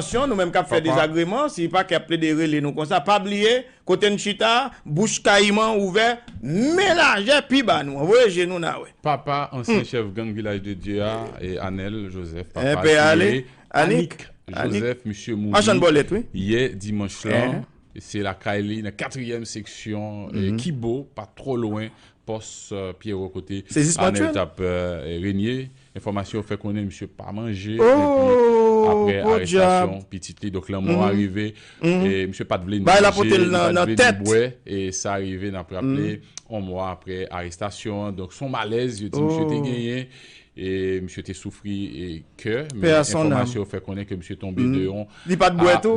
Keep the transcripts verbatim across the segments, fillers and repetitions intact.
Atansyon, nou menm k ap fè dezagreman, si pakè ap plede rele nou konsa, pa bliye, kote n chita, bouch kayiman ouvè, men lajè pi ba nou. Voye je nou n a wè. Papa, ansyen chèf gang Vilaj de Dye a, e Anèl Joseph, papa, Pè ale, Anik, Anik Joseph, misye mouri yè dimanch lan. Se lakay li nan katriyèm seksyon Kibo, pa twò lwen pòs Pyero kote Anèl t ap renye. Enfòmasyon yo fè konnen misye pa manje depi apre arestasyon pitit li. Donk, lanmò a rive. E misye pa t vle ni manje, li pa t vle ni bwè. E sa rive, n ap raple, yon mwa apre arestasyon an. Donk, se yon malèz, yo di misye te genyen. E misye te soufri kè, men enfòmasyon yo fè konnen ke misye tonbe de yon A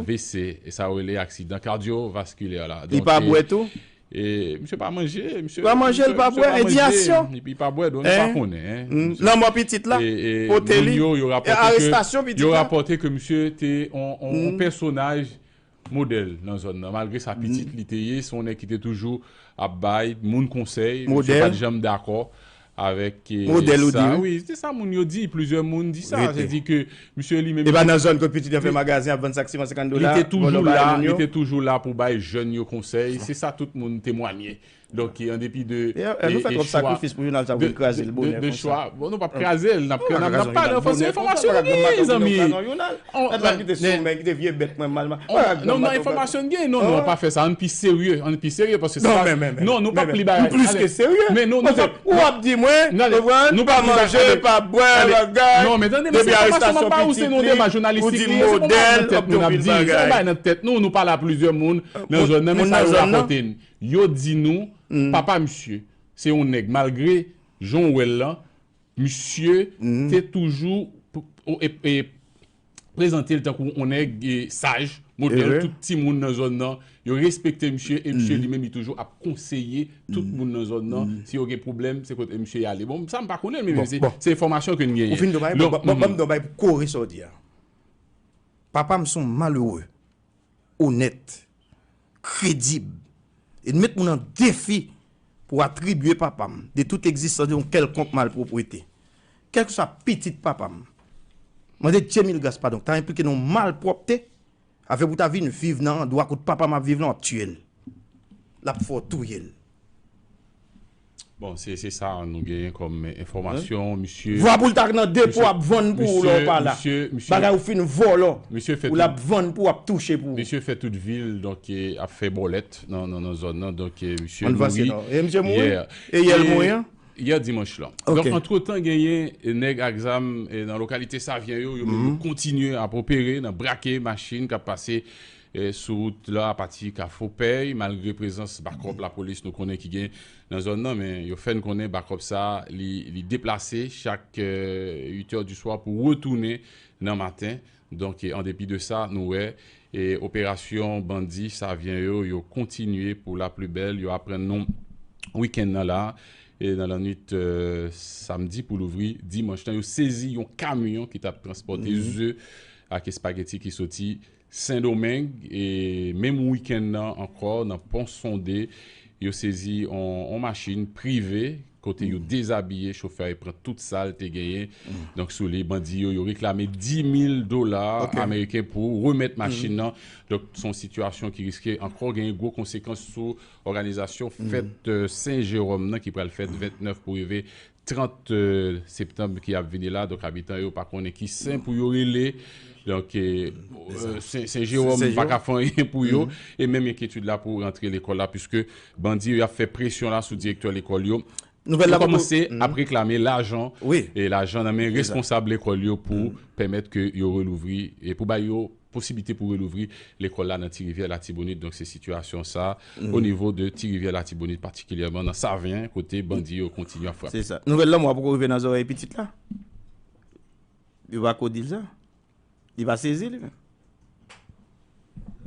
V C. E sa yo rele aksidan kadyovaskilè la. Li pa bwè tou? E misye pa manje, misye pa manje, li pa bwè, endiyasyon. Epi li pa bwè, donk nou pa konnen. Lanmò pitit la, pote li, arestasyon pitit la. Yo rapòte ke misye te yon pèsonaj modèl nan zòn nan. Malgre sa pitit li te ye, se yon nèg ki te toujou ap bay moun konsèy, misye pa t janm dakò avèk sa. Wi, se sa moun yo di, plizyè moun di sa. Se di ke misye li menm. E pa nan zòn kot pitit yo fè magazen ap vann sak siman senkant dola, vòlò bay moun yo. Li te toujou la pou bay jèn yo konsèy. Se sa tout moun temwanye. Donk, an depi de. Nou fè twòp sakrifis pou jounal sa pou vin kraze l bonè konsa. Bon, nou p ap kraze l, n ap pale anfas enfòmasyon nou gen, zanmi. Kite vye bèt mwen mal. Non, non, enfòmasyon n gen. Non, non, pa fè sa. Ann pi serye, ann pi serye, paske se pa. Non, nou p ap li bagay. M plis ke serye. Men nou, nou p ap. Ou ap di mwen, konprann, pa manje, pa bwè, bagay. Non, men tande, men se enfòmasyon m ap ba ou, se non deba jounalistik li ye, se pa bagay nan tèt nou n ap di, se yon bagay nan tèt nou, nou pale a plizyè moun nan zòn nan, men sa yo rapòte n. Yo di nou, papa misye, se yon nèg, malgre jan w wè l lan, misye te toujou prezante l tankou yon nèg saj, modèl, tout timoun nan zòn nan, yo respekte misye, e misye li menm li toujou ap konseye tout moun nan zòn nan, si yo gen pwoblèm, se kote misye y ale. Bon, sa m pa konnen l, men se enfòmasyon ke n genyen. Ou fin di yon bagay, ban m di yon bagay pou kore sa w di a. Papa m se yon malere. Onèt, kredib, e n met moun an defi pou atribye papa m de tout egzistans de yon kèlkonk malpwoprete, kèlkeswa pitit papa m, mande Dye mil gras padon, ki ta enplike nan yon malpwòpte, afè pou w ta vin viv nan andwa kot papa m ap viv lan, w ap tiye l. L ap fè w touye l. Bon, se se sa nou genyen kòm enfòmasyon, misye. Vwa pou l ta nan depo ap vann pou ou lè w pa la. Bagay ou fin vòlò. Ou l ap vann pou w ap touche pou ou. Misye fè tout vi l, donk, ap fè bòlèt nan nan zòn nan, donk, misye mouri. Ann vanse non. E misye mouri? E yè l mouri an? Yè dimanch lan. Donk, antretan, genyen nèg ak zam nan lokalite Savyen yo, yo menm yo kontinye ap opere nan brake machin k ap pase sou wout la apati Kafou Pèy, malgre prezans bakòp lapolis nou konnen ki gen nan zòn nan, men yo fè n konnen bakòp sa a li, li deplase chak uit è di swa pou retounen nan maten. Donk, an depi de sa, nou wè operasyon bandi Savyen yo, yo kontinye pou la pli bèl, yo aprann nou wikenn nan la, e nan lannwit samdi pou louvri dimanch lan, yo sezi yon kamyon ki t ap transpòte ze ak espageti ki soti Sendomeng, e menm wikenn nan ankò, nan Pon Sonde, yo sezi on, on machin prive, kote yo dezabiye chofè a, e pran tout sa l te genyen. Donk, sou li, bandi yo, yo reklame dis mil dola ameriken pou remèt machin nan. Donk, se yon sitiyasyon ki riske ankò genyen gwo konsekans sou òganizasyon fèt Sen Jewòm nan, ki pral fèt vennèf pou rive trant septanm ki ap vini la. Donk, abitan yo pa konnen ki sen pou yo rele. Donk, Sen Jewòm pa ka fè anyen pou yo. E menm enkyetid la pou rantre lekòl la, piske bandi yo ap fè presyon la sou direktè lekòl yo. Yo kòmanse ap reklame lajan, e lajan nan men responsab lekòl yo pou pèmèt ke yo relouvri, e pou ba yo posiblite pou relouvri lekòl la nan Ti Rivyè Latibonit. Donk, se sitiyasyon sa a o nivo de Ti Rivyè Latibonit, patikilyèman nan Savyen, kote bandi yo kontinye ap frape. Se sa. Nouvèl lanmò a poko rive nan zòrèy pitit la. Yo pa ko di l sa. Li pa sezi, li menm.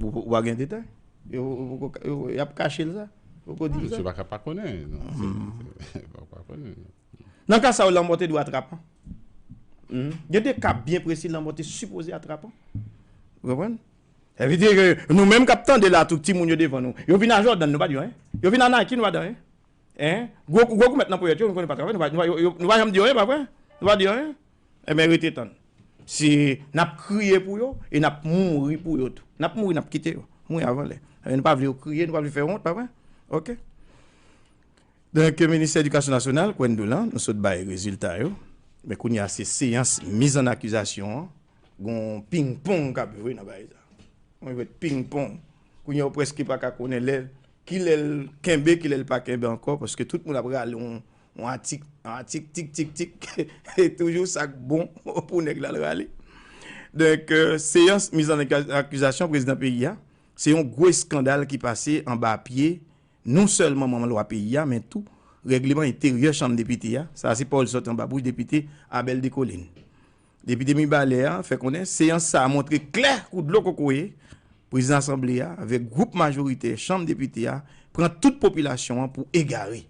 Ou, ou pa gen detay. Yo, yo, yo, y ap kache l sa. Poko di l sa. Misye pa ka pa konnen, non. Pa, pa konnen, non. Nan ka sa yo, lanmò te dwe atrapan. Gen de ka byen presi lanmò te sipoze atrapan. Ou konprann? Sa vle di ke nou menm k ap tande la, tout timoun yo devan nou. Yo vin a Jòdàn, nou pa di yo anyen. Yo vin a Nike, nou pa di yo anyen. Hein? Gwo, gwo goumèt nan ponyèt yo, nou konnen pa travay, nou pa, nou pa, yo, yo, nou pa janm di yo anyen, pa vre? Nou pa di yo anyen? Enben, rete tann. Se, n ap kriye pou yo e n ap mouri pou yo tou. N ap mouri, n ap kite yo. Mouri avan lè. Nou pa vle yo kriye, nou pa vle fè wont, pa vre? Ok. Donk, Ministè Edikasyon Nasyonal, kwè n di w la, nou sot bay rezilta yo. Men kounye a, se seyans miz an akizasyon an. Gon ping pong k ap jwe nan bagay sa. Mwen jwe ping pong. Kounye a, ou prèske pa ka konnen lè, kilè l kenbe, kilè l pa kenbe ankò, paske tout moun ap rale yon, yon atik, yon atik, tik, tik, tik. E toujou sa k bon pou nèg la l rale. Donk, euh, seyans miz an akizasyon prezidan peyi a, se yon gwo eskandal ki pase anba pye non sèlman manman lwa peyi a, men tou règleman enteryè Chanm Depite a. Sa a se pawòl sòti anba bouch depite Abel Descollines. Depite Mibalè a fè konnen seyans sa a montre klè kou dlo kokoye, prezidan asanble a avèk gwoup majoritè Chanm Depite a pran tout popilasyon an pou egare.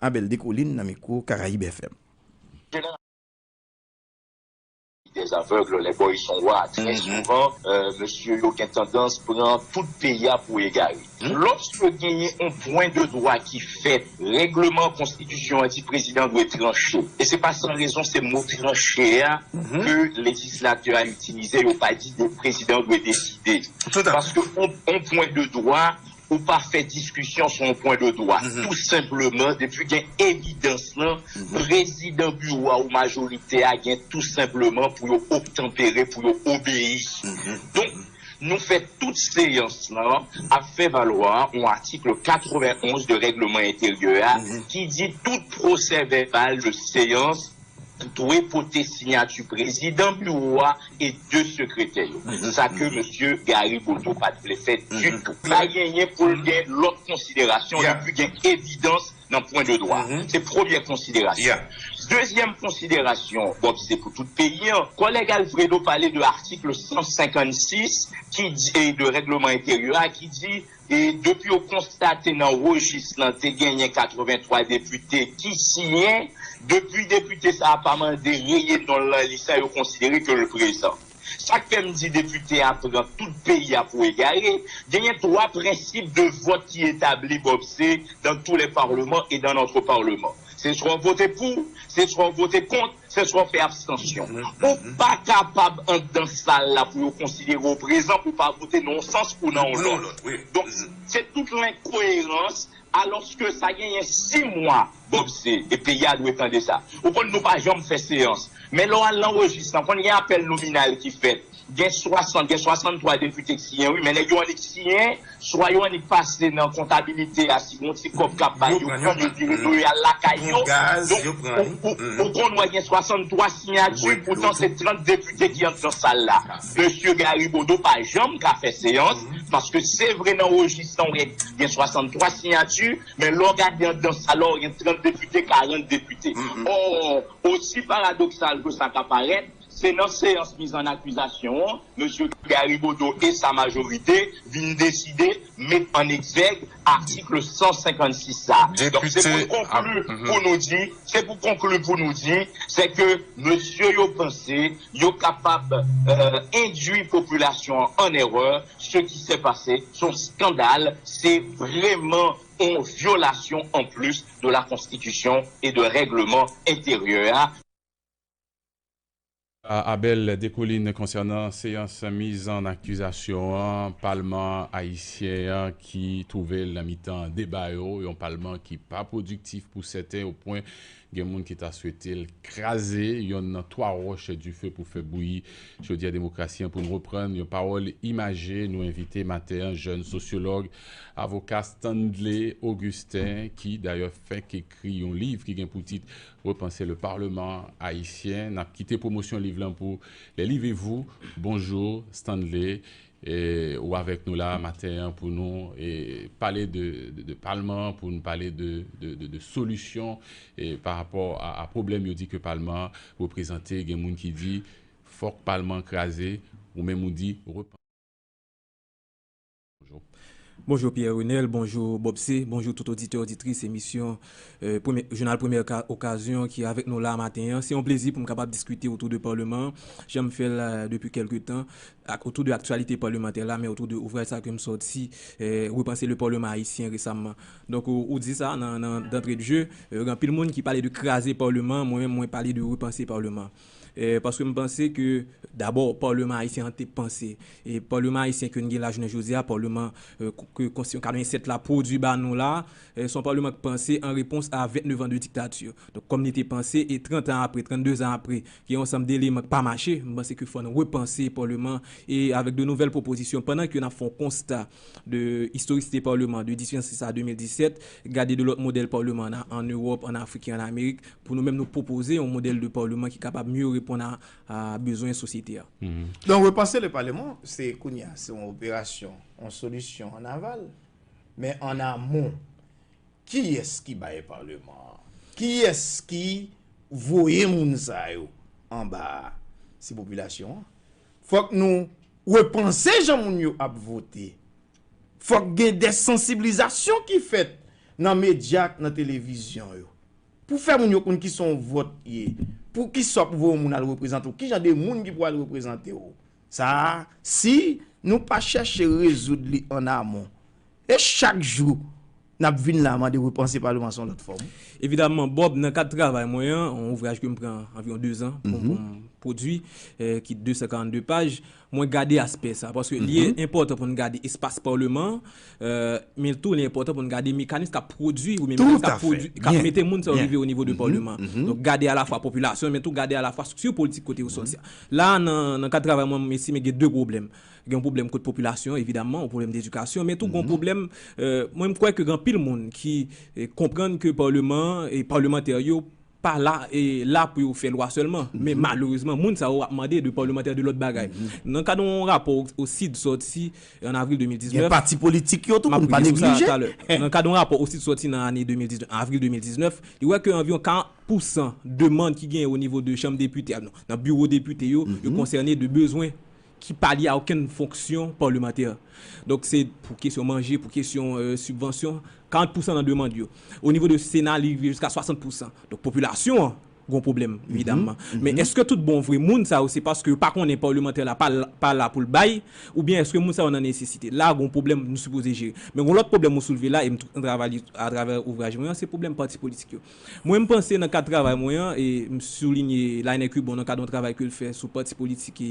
Abel Descollines nan mikwo Karayib F M. Des aveugles, les boys sont rois. Trè souvan, euh, mesye yo gen tandans pran tout peyi a pou egare. Lòske genyen yon pwen de dwa ki fèt, règleman konstitisyon an di prezidan dwe tranche. E se pa san rezon se mo tranche a ke lejislatè a itilize, yo pa di de prezidan dwe deside. Paske yon, yon pwen de dwa, ou pa fè diskisyon sou yon pwen de dwa. Tou senpleman, depi gen evidans lan, prezidan biwo a ou majorite a gen tou senpleman pou yo obtanpere, pou yo obeyi. Donk, nou fè tout seyans lan ap fè valwa yon atik katrevenn onz de règleman enteryè a ki di tout pwosè vèbal de seyans dwe pote siyati prezidan biwo a e de sekretè yo. Sa ke mesye Gary Bodeau pa t vle fè ditou. Pa genyen pou l gen lòt konsiderasyon depi gen evidans nan pwen de dwa. Se premyè konsiderasyon. Dezyèm konsiderasyon, Bob, se pou tout peyi an. Kòlèg Alfredo pale de atik san senkannsis ki di, e de règleman enteryè a ki di, e depi yo konstate nan rejis lan te genyen katrevenntwa depite ki siyen, depi depite sa a pa mande reye non l nan lis la, yo konsidere ke l prezan. Sa k fè m di depite a pran tout peyi a pou egare, genyen twa prensip de vòt ki etabli, Bob, se dans tous les parlements et dans notre parlement. Se swa w vote pou, se swa w vote kont, se swa w fè abstansyon. Ou pa kapab anndan sal la pou yo konsidere w prezan pou w pa vote nan yon sans ou nan yon lòt. Donk, se tout lenkoerans, alòske sa genyen sis mwa, Bob, se, e peyi a dwe tande sa. Ou konn nou pa janm fè seyans. Men lè w al nan rejis lan, konn gen apèl nominal ki fèt. Gen swasant, gen swasanntwa depite k siyen, wi, men nèg yo annik siyen, swa yo annik pase nan kontabilite a, si gon ti kòb k ap bay, yo pran, yo vire do yo al lakay yo. Donk, ou, ou, ou konn wè gen swasanntwa siyati, poutan se trant depite ki anndan sal la. Mesye Gary Bodeau pa janm ka fè seyans, paske se vre nan rejis lan, gen swasanntwa siyati, men lè w gade anndan sal la, gen trant depite, karant depite. Ò, osi paradoksal ke sa ka parèt, se nan seyans miz an akizasyon an, mesye Gary Bodeau e sa majorite vin deside met an egzèg atik san senkannsis sa. Donk, se pou konkli pou nou di, se pou konkli pou nou di, se ke mesye yo panse yo kapab, euh, endwi popilasyon an an erè. Ce qui s'est passé, se yon skandal, se vrèman yon vyolasyon an plis de la konstitisyon e de règleman enteryè a. Abel Descollines konsènan seyans miz an akizasyon an, palman ayisyen an ki twouve l nan mitan deba yo, yon palman ki pa pwodiktif pou sèten, opwen gen moun ki ta swete l kraze yonn nan twa wòch dife pou fè bouyi chodyè demokrasi an. Pou n reprann yon pawòl imaje, nou envite maten an jèn sosyològ, avoka Stanley Augustin, ki dayè fèk ekri yon liv ki gen pou tit Repenser le Parlement haïtien. N ap kite pwomosyon liv lan pou Les Livres et Vous. Bonjou, Stanley. E, ou avèk nou la maten an pou nou, e, pale de, de, de palman an, pou nou pale de, de, de, de solisyon, e, pa rapò a, a pwoblèm yo di ke palman an reprezante. Gen moun ki di fòk palman an kraze, ou menm ou di repan. Bonjou Pierre Renel, bonjou Bob C, bonjou tout oditè, oditris emisyon, euh, premye, jounal Premyè Okazyon ki avèk nou la maten an. Se yon plezi pou m kapab diskite otou de palman an, jan m fè l depi kèlke tan, ak otou de aktyalite palmantè la, men otou de ouvraj sa ke m sòti, euh, Repenser le Parlement haïtien resamman. Donk, ou, ou di sa nan, nan, d'entrée de jeu, euh, gen anpil moun ki pale de kraze palman an, mwen menm, mwen pale de repanse palman an. Eh, paske m panse ke, dabò, Palman Ayisyen an te panse. E Palman Ayisyen ke n gen la jounen jodi a, Palman eh, ke Konstitisyon katrevennsèt la pwodui ba nou la, eh, se yon Palman ki panse an repons a vennnev an de diktati. Donk, kòm li te panse, e trant an apre, trannde zan apre, gen yon ansanm de eleman ki pa mache, m panse ke fò n repanse Palman e avèk de nouvèl pwopozisyon, pandan ke n ap fè yon konsta de istorisite Palman de difizyon sa de mil disèt, gade de lòt modèl Palman an, an Ewòp, an Afrik e an Amerik, pou nou menm nou pwopoze yon modèl de Palman ki kapab mye reponn a, a bezwen sosyete a. Donk, repanse le Parlement, se kounye a, se yon operasyon, yon solisyon an aval. Men an amon, kiyès ki bay Palman an? Kiyès ki voye moun sa yo anba a? Se popilasyon an. Fòk nou repanse jan moun yo ap vote. Fòk gen de sansibilizasyon ki fèt nan medya ak nan televizyon yo. Pou fè moun yo konn kisa yon vòt ye. Pou kisa w ap voye yon moun al reprezante w. Ki jan de moun ki pou al reprezante w. Sa a, si nou pa chèche rezoud li an amon, e chak jou, n ap vin la mande repanse Palman an sou yon lòt fòm. Evidaman, Bob, nan kad travay mwen an, yon ouvraj ke m pran anviwon de zan pou, pou m pwodui, eh, ki de san karannde paj, mwen gade aspè sa, paske li enpòtan pou n gade espas Palman an, eh, men tou li enpòtan pou n gade mekanis k ap pwodui, oubyen mekanis k ap pwodui, k ap mete moun sa yo rive o nivo de Palman an. Donk, gade alafwa popilasyon, men tou gade alafwa estrikti politik kote yo sòti a. La, nan, nan kad travay mwen, m estime gen de pwoblèm. Gen yon pwoblèm kot popilasyon, evidaman, yon pwoblèm dedikasyon, men tou gen yon pwoblèm, eh, mwen, m kwè ke gen anpil moun ki eh, konprann ke Palman an e palmantè yo pa la, e la pou yo fè lwa sèlman. Men malerezman, moun sa yo ap mande de palmantè de lòt bagay. Nan kad yon rapò o, o CID sòti an avril de mil diznèf, gen pati politik yo tou, pou n pa neglije. Nan kad yon rapò o CID sòti nan ane de mil diznèf, an avril de mil diznèf, li wè ke anviwon karant pousan demann ki genyen o nivo de chanm depite, a, non, nan biwo depite yo, yo konsène de bezwen ki pa lye a okenn fonksyon palmantè. Donk, se pou kesyon manje, pou kesyon, eh, sibvansyon, karant pousan nan demann yo. O nivo de Sena, li rive jiska swasant pousan. Donk, popilasyon an gon pwoblèm, evidaman. Men èske tout bon vre moun sa yo, se paske yo pa konnen palmantè la pa, pa la pou l bay, oubyen èske moun sa yo nan nesesite? La, gon pwoblèm nou sipoze jere. Men gon lòt pwoblèm ou soulve la, e m t-, m travay li atravè ouvraj mwen an, se pwoblèm pati politik yo. Mwen, m panse nan kad travay mwen an, e m soulinye Laënnec Hubon nan kad yon travay ke l fè sou pati politik e,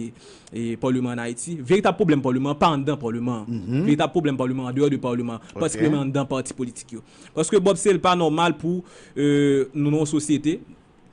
e Palman an Ayiti. Veritab pwoblèm Palman an pa anndan Palman an. Veritab pwoblèm Palman an andeyò de Palman an, patikilyèman anndan pati politik yo. Paske Bob, se l pa nòmal pou, eh, nou nan yon sosyete,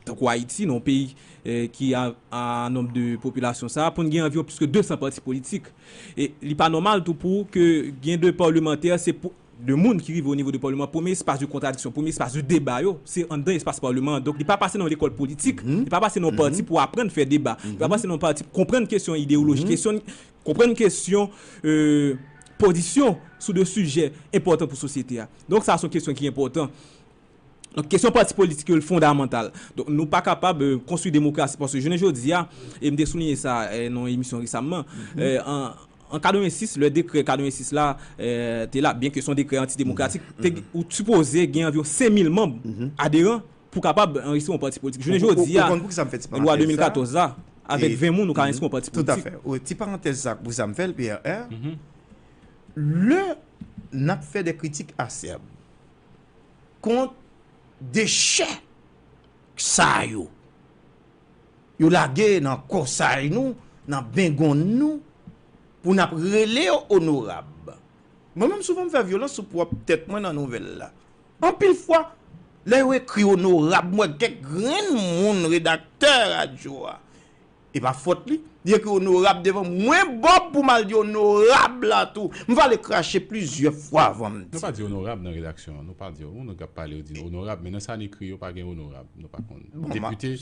tankou Ayiti, nan yon peyi, eh, ki a, a nonb de popilasyon sa, pou n gen anviwon plis ke de san pati politik. E li pa nòmal tou pou ke gen de palmantè, se pou de moun ki rive o nivo de Palman, premye espas de kontradiksyon, premye espas de deba yo, se anndan espas Palman an. Donk, li pa pase nan lekòl politik, li pa pase nan yon pati pou aprann fè deba, li pa pase nan yon pati pou konprann kesyon ideyoloji, kesyon, konprann kesyon, eh, pozisyon sou de sijè enpòtan pou sosyete a. Donk, sa se yon kesyon ki enpòtan. Donk, kesyon pati politik yo, l fondamantal. Donk, nou pa kapab, eh, konstwi demokrasi, paske jounen jodi a, e m te souliye sa, eh, nan yon emisyon resamman, eh, an, an katrevensis, lè dekrè katrevensis la, eh, te la, byen ke se yon dekrè antidemokratik, te, ou sipoze gen anviwon senk mil manm aderan pou kapab anrejistre yon pati politik. Jounen jodi a, lwa de mil katòz la, avèk ven moun, ou ka anrejistre yon pati politik. Toutafè. Ti parantèz sa pou sa m fè l, Pierre, lè n ap fè de kritik asèb kont dechè sa yo, yo lage nan kòsay nou, nan bengonn nou, pou n ap rele yo onorab. Mwen menm, souvan, m fè vyolans sou pwòp tèt mwen nan nouvèl la. Anpil fwa, lè yo ekri onorab, m wè kèk grenn moun, redaktè radyo a, e pa fòt li, li ekri onorab devan mwen, Bob, pou m al di onorab la tou. M va ale krache plizyè fwa avan m di. Nou pa di onorab nan redaksyon an. Nou pa di, ou, nou k ap pale, yo di onorab, men nan sa n ekri, yo pa gen onorab. Nou pa konn. Depite,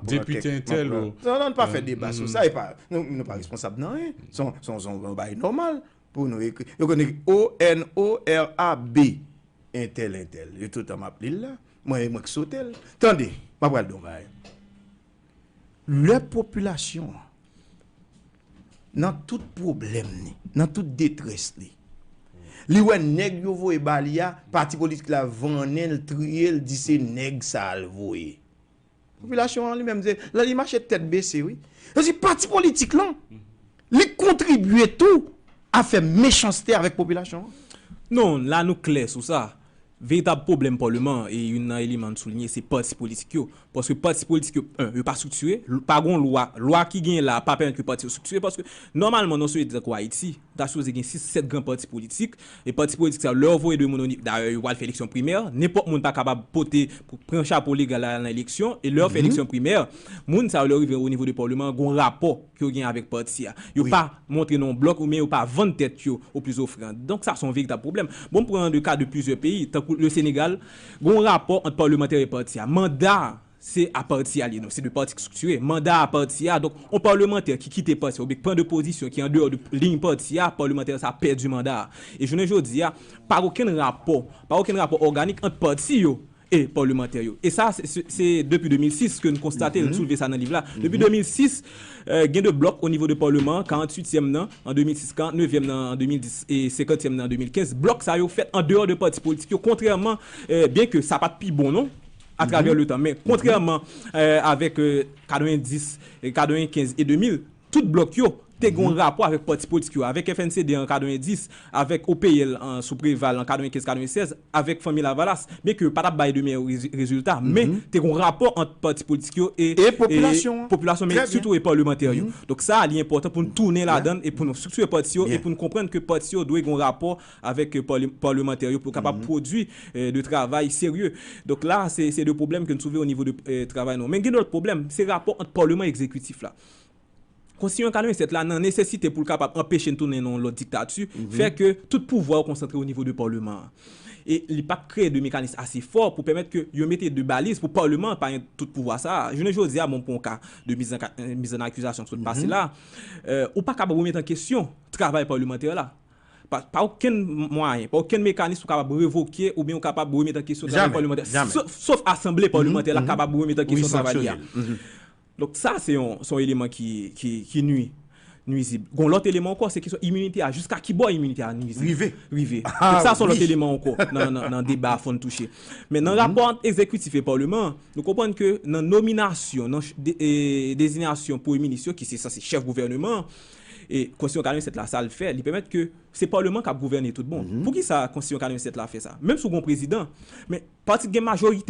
depite entèl ou. Non, non, n pa fè deba sou sa, e pa, nou, nou pa responsab nan anyen. Se yon, se yon, se yon bagay nòmal pou nou ekri. Yo konn ekri O N O R A B. Entèl, entèl. Yo toutan m ap li l la. Mwen, e mwen k sote l. Tande, m ap pral di w yon bagay. Lè popilasyon an, nan tout pwoblèm li, nan tout detrès li, li wè nèg yo voye ba li a, pati politik la vannen l, triye l, di se nèg sa a l voye. Popilasyon an li menm, se, la li mache tèt bese, wi. Sa vle di pati politik lan, li kontribye tou a fè mechanste avèk popilasyon an. Non, la nou klè sou sa. veritab pwoblèm paleman an, e youn nan eleman n soulinye, se pati politik yo. Paske pati politik yo, en, yo pa estriktire, l- pa gon lwa. Lwa ki genyen la a pa pèmèt ke pati yo estriktire, paske nòmalman, nan yon sosyete tankou Ayiti, ta sipoze gen sis, sèt gran pati politik, e pati politik sa yo, lè yo voye de moun o nivo, dayè, yo pral fè eleksyon primè, nenpòt moun pa kapab pote, pou pran chapo legal la nan eleksyon, e lè yo fè eleksyon primè, moun sa yo, lè yo rive o nivo de paleman an, gon rapò ke yo gen avèk pati a. Yo pa montre nan yon blòk oubyen yo pa vann tèt yo o pli ofran. Donk sa se yon veritab pwoblèm. Bon, m pran le ka de plizyè peyi, tankou le Senegal, gon rapò ant palematè e pati a. Manda a, se a pati a li ye, non, se de pati ki estriktire. Manda a pati a, donk, yon palematè ki kite pati a oubyen ki pran de pozisyon ki andeyò de liy pati a, palematè sa pèdi manda a. E jounen jodi a, pa okenn rapò, pa okenn rapò òganik ant pati yo e palematè yo. E sa, se- se se depi de mil sis ke n konstate, n soulve sa nan liv la. Depi de mil sis, euh, gen de blòk o nivo de paleman an, karanntuityèm nan an de mil sis, karantnevyèm nan an de mil dis e senkantyèm nan an de mil kenz. Blòk sa yo fèt andeyò de pati politik yo, kontrèman, euh, byen ke sa pa t pi bon, non, atravè le tan, men kontrèman, euh, avèk, euh, katrevenndis, e katrevenkenz e de mil, tout blòk yo te gen yon rapò avèk pati politik yo, avèk F N C D an katrevenndis, avèk O P L an, sou Preval an katrevenkenz katrevensèz, avèk Fanmi Lavalas, byen ke yo pa t ap bay de meyè rezi- rezilta, men te gen yon rapò ant pati politik yo e, E popilasyon an. Popilasyon, men Trè byen. Sitou e palematè yo. Donk sa a li enpòtan pou n tounen ladan l e pou n estriktire pati yo e Byen. Pou n konprann ke pati yo dwe gen yon rapò avèk, euh, pale- palematè yo pou yo kapab pwodui, euh, de travay serye. Donk la, se se de pwoblèm ke n soulve o nivo de, euh, travay nou. Men gen lòt pwoblèm, se rapò ant paleman e egzekitif la. Konstitisyon katrevennsèt la nan nesesite pou l kapab anpeche n tounen nan yon lòt diktati, fè ke tout pouvwa yo konsantre o nivo de paleman an. E li pa t kreye de mekanis ase fò pou pèmèt ke yo mete de baliz pou paleman an pa gen tout pouvwa sa a. Jounen jodi a, bon, pou yon ka de miz an ka- miz an akizasyon k sot pase la, euh, ou pa kapab remete an kesyon travay palematè la. Pa, pa okenn mwayen, pa okenn mekanis ou kapab revoke oubyen ou kapab remete an kesyon travay Jamè, palematè. jamè. Sof, sof asanble palematè la kapab remete an Wi, kesyon travay li a. sanksyone l. Mhm. Donk sa se yon, se yon eleman ki, ki, ki nwi, nwizib. Gon lòt eleman ankò, se kesyon iminite a. Jiska ki bò iminite a nwizib? Rive. Rive. Ah, Donk sa se yon lòt wi. Eleman ankò nan, nan, nan deba a fò n touche. Men nan rapò ant egzekitif e paleman an, nou konprann ke nan nominasyon, nan ch- de- e, dezinyasyon premye minis yo, ki se sanse chèf gouvèneman an, e konstitisyon katrevennsèt la, sa l fè, li pèmèt ke se paleman k ap gouvène tout bon. Poukisa konstitisyon katrevennsèt la fè sa? Menm si w gen yon prezidan, men pati k gen majorite